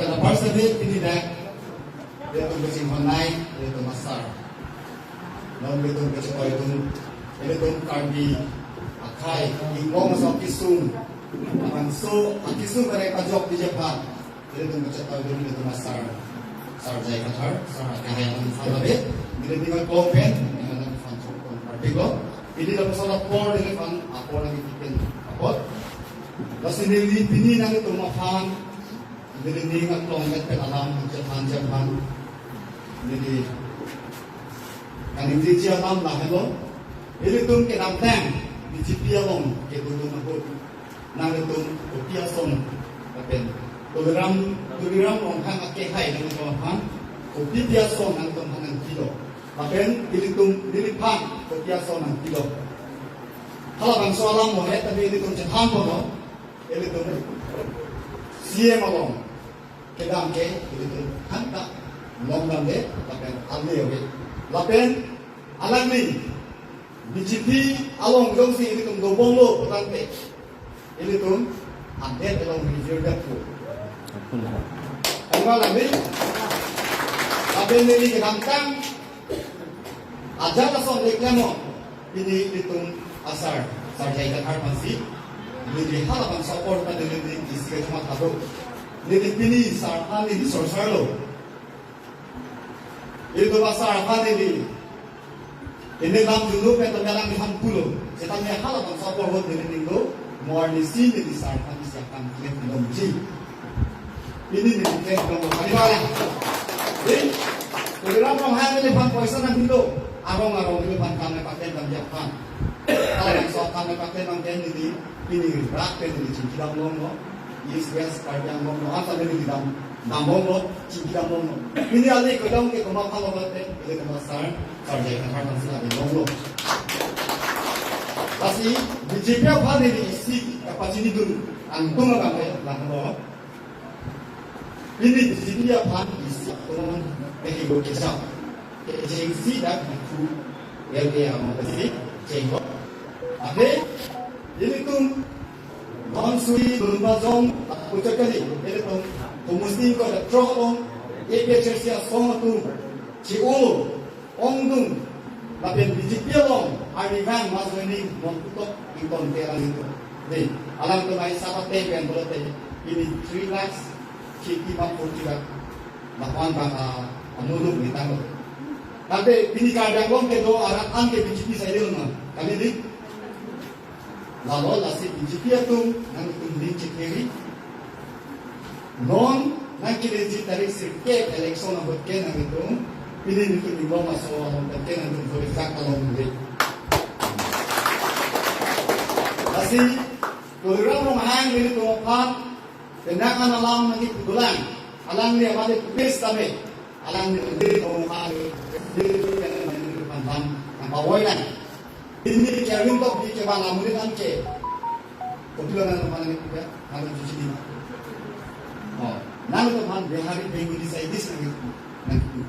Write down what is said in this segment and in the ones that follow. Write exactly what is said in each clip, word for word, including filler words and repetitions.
Pada first day pini dak, ilitum kachinghon nai, ilitum asar. Non ilitum kachetoi atum, ilitum Karbi akhei, inglong aso akisung, labangso akisung kare pajok piji aphan, ilitum kachetoi atum, ilitum asar, Sar J I Kathar, sar akehai atum aphan labe, neli ning aklong pen, neli nangphan chokpon parpiklo, ili labangso apor neliphan apor nangkipi pen apot. Lasi neli pini nanglitum aphan, neli ning aklong et pen alam, chethan chethan. Neli kaningjeji alam lahelo. Ilitum kedamtang B J P along kedo atum ahut, nanglitum kopi ason lapen Tuliram, Tuliram Ronghang akehai nanglitum aphan kopi pi ason nanglitum aphan nangpilo. Lapen ilitum neliphan kopi ason nangpilo. Halabangso alam mohet tadi ilitum chethan ponlo. Ilitum C M along kedam ke ilitum hangta longdamde lapen ale ave. Lapen alangli B J P along jongsi ilitum dobomlo pulangte, ilitum adet along rijir dappo. Kaliba lami? Lapen neli kedamtang ajat ason le klemo, pini ilitum asar, Sar J I Kathar aphansi, neli halabangso apor ta neli isi kachoma thado. Neli pini sar aphan neli sorsarlo. Ilitum asar aphan neli, neli lam dulu pen tong alangliphan pulo. Setame halabangso apor ahut neli ning do, mo arnisi neli sar aphan isi akam klem longji. Pini neli klem longlo. Kaliba? Dei, Tuliram Ronghang neliphan poisa nangpilo. Arong arong neliphan kam nangpaklem damji aphan. Halabangso akam nangpaklem abang ke neli pini rat pen neli chingki dam longlo. East West Karbi Anglong lo, anta neli dam, dam longlo, chingki dam longlo. Pini ale kedam ke komat aphan lo pen, ele komat sar, Sar J I Kathar aphansi ale longlo. Lasi B J P aphan neli isi kapachinidun angtung abang ke lahelo. Pini B J P aphan isi atum neli go kejap. Kejengsi dak Diphu L A amapasi jenggo. Ahe, ilitum non suri dun bajong, puchak kali, ilitum kumusning ko dak throk along, A P H L C asong atum, chi-o, ongdung, lapen B J P along, arnivang mas joining, non kutok, ington ke alanglitum. Dei, alangtum ai sapa te pen bolote, pini three lakhs fifty ma forty lakh, lapuan bang, ah, amuluk ni tanglo. Tangte pini Karbi Anglong kedo arat an ke B J P side lo ma, kali dei? Lalo lasi B J P atum, nangtum ning chekeri. Non nangkeleji tarik sirkep election ahut ke nangtum, pini nelitum inglong aso ahut ke nangtum vote jak along dei. Lasi Tuliram Ronghang nelitum aphan penang an alam nangkipu dolang. Alangli amade pupis tame. Alangli nelitum aphan, nelitum aphan nangpavoilang. Pini Kelvin Tokbi ke bang amonit an ke. Kopilo nangtum aphan nangkipu ya? Nangtum chuchi di. Oh, nangtum aphan Bihari Bengali side nangkipu. Nangkipu.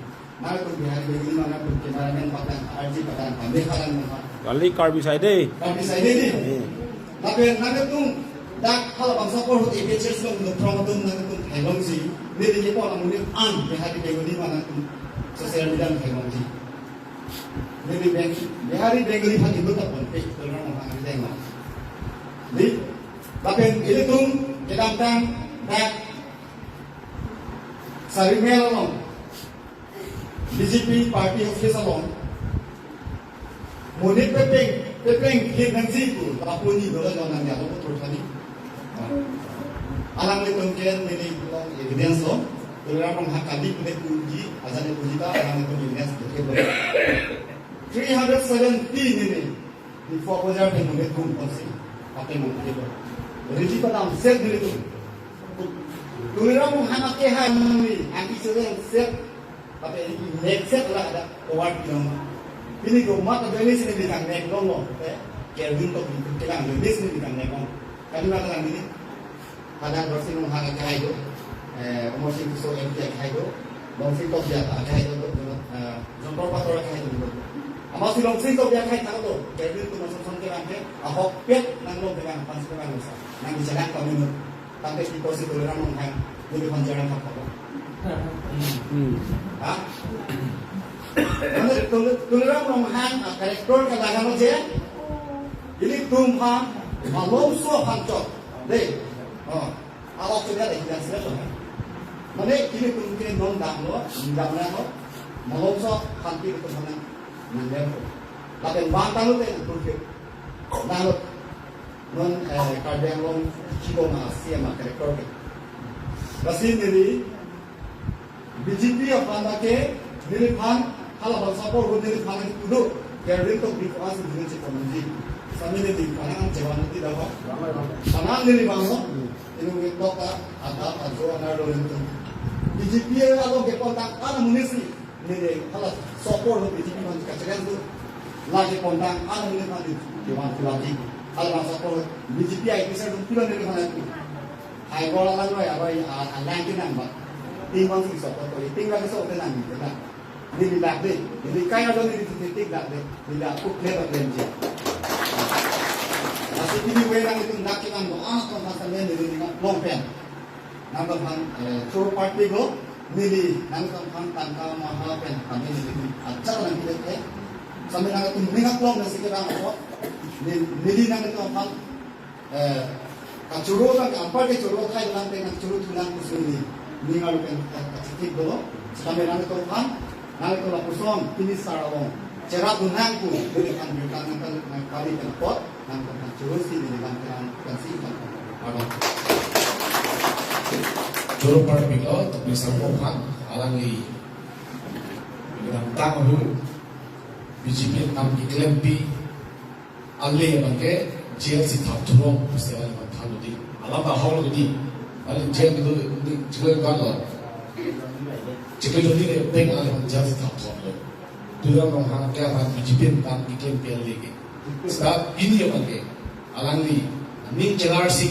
Nangtum Bihari Bengali ma, nangtum cameraman patang, R J patang, kami patang ma. Kali Karbi side. Karbi side dei. Hmm. Lapen nangtum dak halabangso apor ahut A P H L C along nuthrong atum nangtum theklongji. Neli kepon amonit an Bihari Bengali ma nangtum social media theklongji. Neli Beng-, Bihari Bengali aphan inut ta ponpe, Tuliram Ronghang ari deng ma. Dei, lapen ilitum kedamtang dak Sari Mel along, B J P party office along, monit pepleng, pepleng phir nangji pu, lapu ni dolo jon nang jalo pu thurthani. Alanglitum ke neli pulo evidence lo, Tuliram Ronghang kali pu ne puji, ajan ne puji ta, alanglitum evidence pu ke lo. Three hundred seventy neli, Diphu Bazar pen monit kum konsi, pakai monit ke lo. Riji padam set nelitum. Tuliram Ronghang akehai neli, aki sore set, tapi ini next set lah ada award pinong. Pini komat ada ini sini bikang nek longlo, eh, Kelvin Tokbi kelang ini sini bikang nek long. Kami mata kami ini, ada Dorsing Ronghang akehai do, eh, Amarsing Tisso M P akehai do, Dorsing Tokbi akehai do, do, do, eh, Jongpor Pator akehai do, do. Amarsing Dorsing Tokbi akehai thang do, Kelvin tu masuk song kelang ke, ahok pet nanglong kelang, pans kelang usa, nangchelak kami nu, tangke si kosi Tuliram Ronghang. Neli phan jarang apa apa. Hmm. Ha? Mane Tuli-, Tuliram Ronghang, ah, character ke laga lo je. Ilitum aphan, malomso aphan chot. Dei. Oh. Alok sudah deh, yang sudah sudah. Mane ilitum ke non dam lo, dam lo. Malomso aphan ke ilitum aphan nang dam lo. Lapen bang talu deh, nang dam lo. Non, eh, Karbi Anglong chiko ma C M a character ke. Lasi neli B J P aphan ke neliphan hala bangsa apor ho neliphan ke tudo. Kerwin to big as neli chiko manji. Sami neliphan ang chewan nanti dawa. Panang neli bangso. Inung ke tok ta ada ajo anar lo neli. B J P along ke kontak ana munisi. Neli hala sopor ho B J P aphan kacheren tu. Lagi pondang anu neli aphan di Dewan Kulati. Hala sopor B J P I P sir tu pula neli aphan itu. Hai bola lang rai abai alang ke nang ba. Ting bang si sopor ko ting lagi sopor nang ni na. Neli lak de. Neli kaya do neli ting lak de. Neli aku kle ba kle je. Lasi ini we nang itu nak ke nang do ah tong kasa neli neli nang long pen. Nangtum aphan, eh, choro party lo, neli, nangtum aphan tangka maha pen kami neli, ajar nang kita eh. Sambil nangtum ning aklong nasi kita apa, neli, neli nangtum aphan, eh, kachoro nang, apa ke choro thai lang pen nang choro tulang kusuni, ning alu pen, eh, kachitik lo, sambil nangtum aphan, nangtum lapuson, pini sarong, cherap dunang ku, neli aphan berkang nang kali pen pot, nangtum aphan choro si neli nangtum aphan si nangtum aphan. Choro parpik lo, tapi sampo aphan, alangli. Kedam tang hu, B J P kam keklempi, ale abang ke, jail si thap thurong, pasti alangli aphan than dodi. Alam ta hol dodi. Alangli jail itu, itu jail kan lo. Jail dodi le, peng alangli aphan jail si thap thurong lo. Tuliram Ronghang ke aphan B J P kam keklempi ale ke. Seta pini abang ke. Alangli, ning chelar si,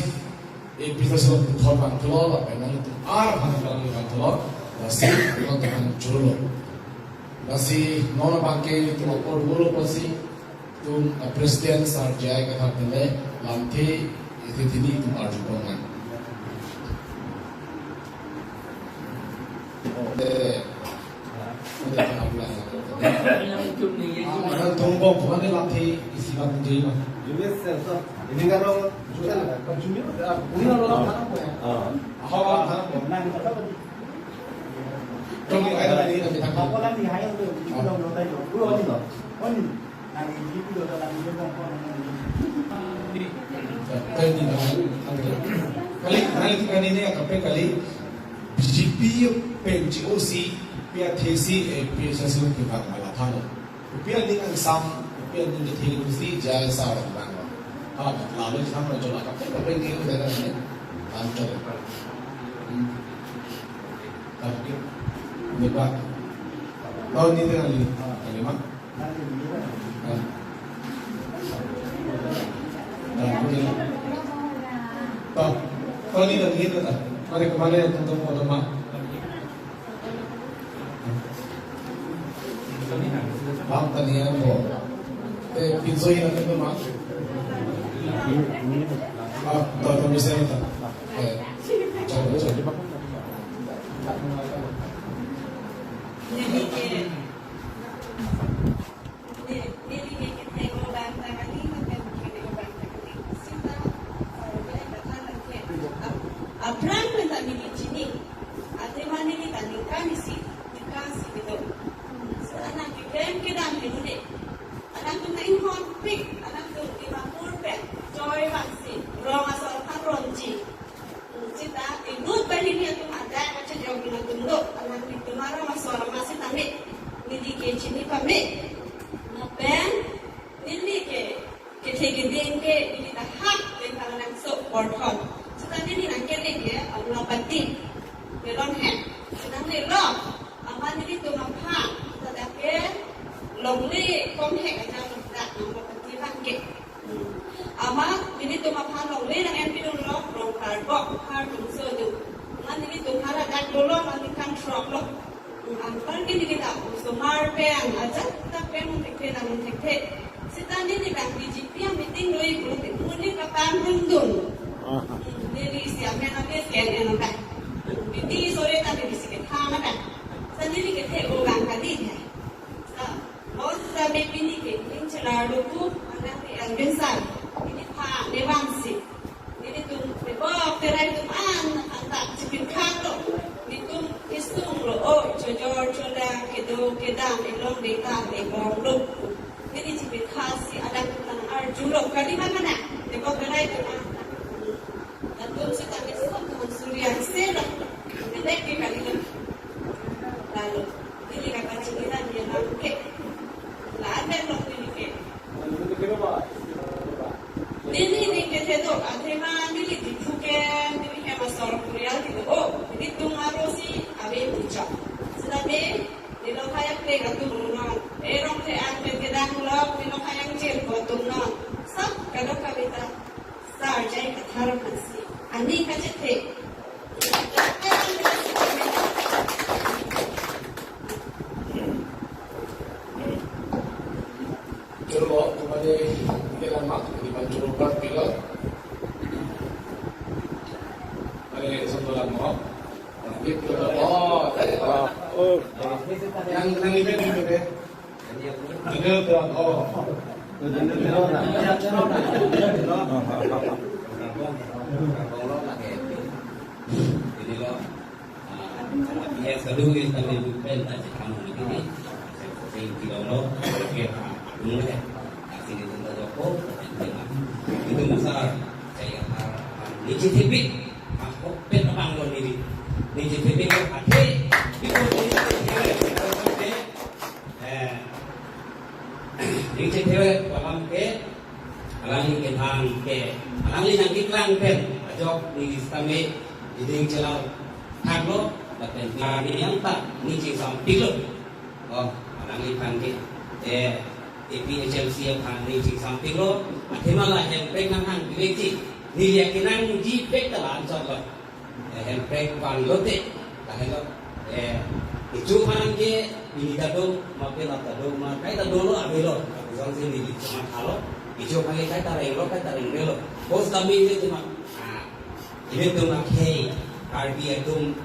eh, Peter Silo puthot bang tulo, lapen nanglitum ar aphan alangli bang tulo, lasi, alangli aphan choro lo. Lasi, non abang ke, itum apor dolo pusi, itum, eh, President Sir J I Kathar pen le, lamthe, itum hini itum arju pon nang. Oh, eh, Tungkok, kemana lamthe isi lam dei ma? Ini kan orang, ini kan orang, ini kan orang. Ah. Ahok, ah. Tunggu, ayo, ini kita. Apa lagi, ayo, kita udah tayo. Dua ini loh. Ini. Kali, kali, kali ini ya, kape kali B J P pen G O C, pia thesi, eh, pia sasi ke bang malathan. Pia ning angsam, pia ning ke thesi jai sa bang. Ah, lalu jam na jola kape kape ke udah kan ni. Tam jola. Hmm. Tapi, ni ba. Tahun ini kali, kali mah. Tony dan Gita, mari kemana ya, tentang mau teman? Bang tani ya, mau. Eh, pinso ini nanti teman. Ah, tau tau bisa ya, tau. Eh, coba, coba. Neli, neli ke kethek abang ta kali, lapen kethek abang ta kali. Sita, eh, boleh kata lagi. Ap-, aphrang pen ta neli chini. Athema neli ta ningkan isi, ningkan isi kedo. So, anak keklem kedam ke neli. Anak tu na inghon pik, anak tu Dimapur pen, choi vangsi, rong asor aphan rongji. Sita inut banghini atum adak kachejok nangtum do, alanglitum arong asor amat sitame neli ke chini pame. Lapen neli ke kethe keding ke neli ta hak pen ta nangso porthon. Sita neli nangkele ke Amlapati ke Longhem. Sita neli lo, amat nelitum aphan ta dak ke longle komhek aja lo dak Amlapati abang ke. Amat nelitum aphan longle nang-en pidun lo, rong karbok, kar tumso do. Amat nelitum aphan ladak dolo, amat ningkan throk lo. Anpar ke neli ta osomar pen, ajat ta pen thekthe nang thekthe. Sita neli abang B J P a meeting lo-i pu, neli kapam dun dun. Neli isi amen ake scan en abang. B Di sore ta di bisi ke tha mana. Sa neli ke the o lang ka di the. Sa, mo sa me pini ke ning chelar lo ku, anak ni Alvin sa. Ini tha ne bang si. Nelitum, ne bo, perai tum an, an tak chipin khat lo. Nelitum isung lo, o, chojor, cholang, kedo, kedam, elong deta, ebong lo. Neli chipin khat si adang tum nang arju lo, kali mana na? Ne bo perai tum an. Latum si kami semua teman Surya, sera. Neli ke kali lo. Lalu, neli kata chini na dia nang ke. La ada lo neli ke. Neli ning kethe do, athema neli Diphu ke, neli hem asor Korea ti do. O, nelitum aro si ave puchak. Sita me, neli lo kaya play ka tum non. Erong the an ke kedang lo, neli lo kaya ngchir ko tum non. Sab kadok kavita. Sar jai kathar pensi. Ani kachethe. Choro, kemane, ini lama, ini pancoro part pila. Mane, satu lama. Ini pila, oh, oh. Yang, yang ini, ini, ini. Ini, oh. Ini, oh. Ah, ya, sadu ya, kami bukan tak cakap lagi. Saya, saya tidak mau, oke, ah, dulu ya. Kasih itu tak joko, itu masalah. Saya harap, ah, ini C T V, ah, kok pen abang lo ini. Ini C T V kok ada, itu ini, ini, ini, Eh, ning chethe alam ke, alangli kethan ke, alangli nangkeklang pen, ajok neli sitame, neli chelar thaklo, lapen neli yang ta, neli chingsampiklo. Oh, alangliphan ke, eh, A P H L C aphan neli chingsampiklo, athema la hemprek nanghang pivekji, neli akenangji pek ta la-an chotlo. Eh, hemprek vanglote, lahelo. Eh, kecho aphan ke, pini ta do, ma penap ta do, ma kaita dolo, avelo. Lapuson si neli choma thalo. Kecho aphan ke kaita renglo, kaita rengrelo. Bos kami ini cuma, ah, ini tum akhei, Karbi atum,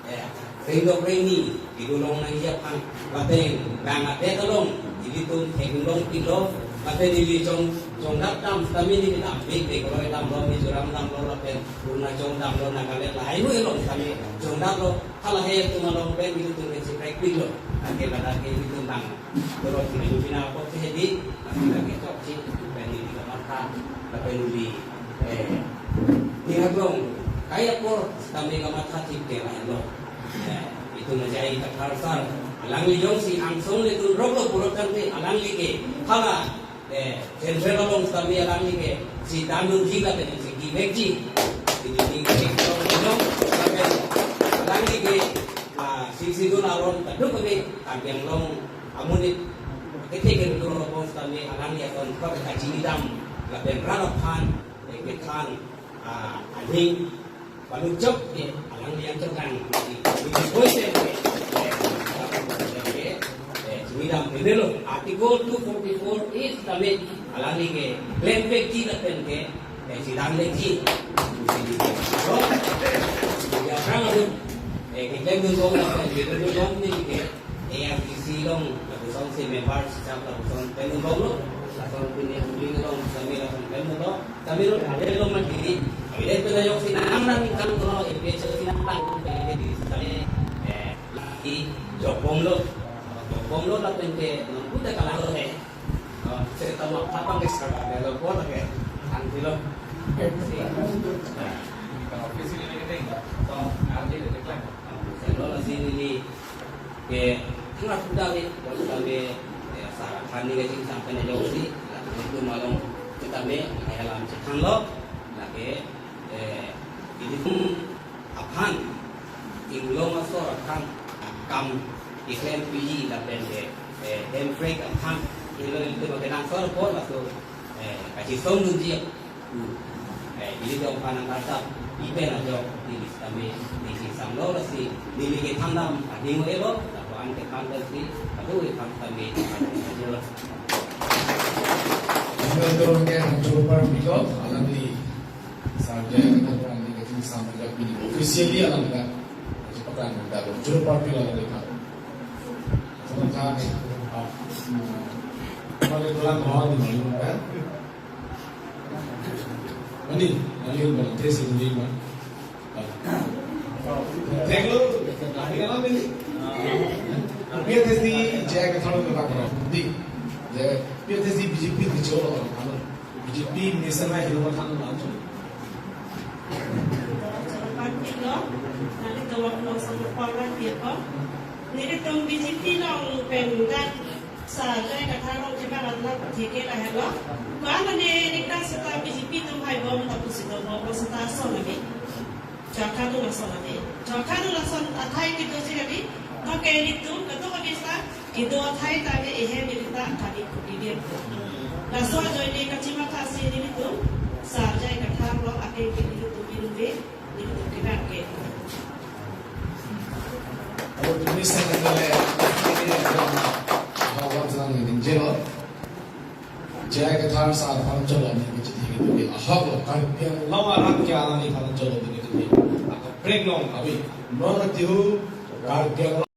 eh, rengdok rengni, kedolong nangji aphan, lapen, bang adet along, ilitum theklongpiklo, lapen ili chong, chongdap dam, kami ini dam, big, big, roi damlo, Mizoram damlo, lapen, Arunachal damlo, Nagaland, lahai hui along, kami, chongdaplo, halahei atum along pen, ilitum pen chiprekpiklo, anke ladak ke ilitum bang, turun, ilitum pina apot si hedi, lapen lagi chok si, pen ili kamatha, lapen ili, eh, ning aklong, kai apor, kami kamatha thipte lahelo. Eh, itum ajai kathar sar. Alangli jongsi angsong le tun roklo pulotangte alangli ke. Hala, eh, central along sitame alangli ke. Si Danmungji lapen si kivekji. Ini, ini, ini, alangli ke, ah, si, si dun aron kaduk kami, Karbi Anglong amonit. Kete ke dun roklo sitame alangli aton pa kachinidam. Lapen rat aphan, eh, kethan, ah, aning, Palu chok ke, alangli yang chokang. Ini boy ke, eh, eh, eh, ini dam ini lo. Article two forty-four A sitame, alangli ke, claim back ti lapen ke, eh, sidang le ti. Lo, ya, orang ada, eh, ke claim dun bom lapen, ke dun bom ni ke, A R D C along, lapuson si member, sisap lapuson pen dun bomlo, lapuson pini uling along, sami lapuson pen dun lo. Kami ro ada lo mati. Kami dari pernah yok sinang nang kan kalau A P H L sinang nang jadi kami, eh, lagi jokbom lo. Jokbom lo lapen ke nunggu tak kalah lo eh. Oh, cerita mau apa ke sekarang ada lo pun ke. Nanti lo. Kalau office ini lagi deh. Oh, nanti deh, deh. Saya lo masih ini. Ke, tengah sudah ni, kalau kami, eh, sarapan ni kacing sampai na jauh si, lalu itu malong kita me, kaya lam cekang lo, lagi, eh, ini pun aphan, inglong asor aphan, kam, iklem piji, lapen ke, eh, hemprek aphan, ilo itu makan asor pon, lalu, eh, kasih song nunji, Eh, ili jong panang kartap, ipen ajok, ili kami, ili samlo lasi, ili ke thandam, ading elo, lapuan ke thandam si, aduh, ipan kami, aduh, aduh. Ando turun ke hancur par bilo, alangli, sarja, kita orang ni kacing sampai jok bini officially alangli. Juru parpilo lagi kan. Sementara, ah, mali tulang mohon di mali kan. Mani, mali mali tesi di mali. Thank you. Lagi kan ini. P T C J I Kathar ke pak di. P T C B J P di cholo. B J P misalnya hilang kan langsung. Choro parpilo, nelitum apno sangkapal lagi ko. Nelitum B J P along pen dak sar J I Kathar along kevang alam theke lahelo. Ko-an ne nik dak seta B J P atum hai bom ta pusi dobom, bom seta ason abi. Jaka tu lason abi. Jaka tu lason athai kedo si abi. Toke nelitum kedo abi sa. Kedo athai ta ne ehe neli ta kami kupidir. Laso ajoine kachimatha si nelitum sar J I Kathar along ake ke nelitum inut nelitum kevang ke. Abo tumi sa nangkele, ini adalah bahwa jangan ini jelo. J I Kathar sar aphan cholo ne kechithi kedo ke ahok lo, Karbi Anglong arat ke alangli aphan cholo ne kechithi. Akaprek long abi. Non atihu Karbi Anglong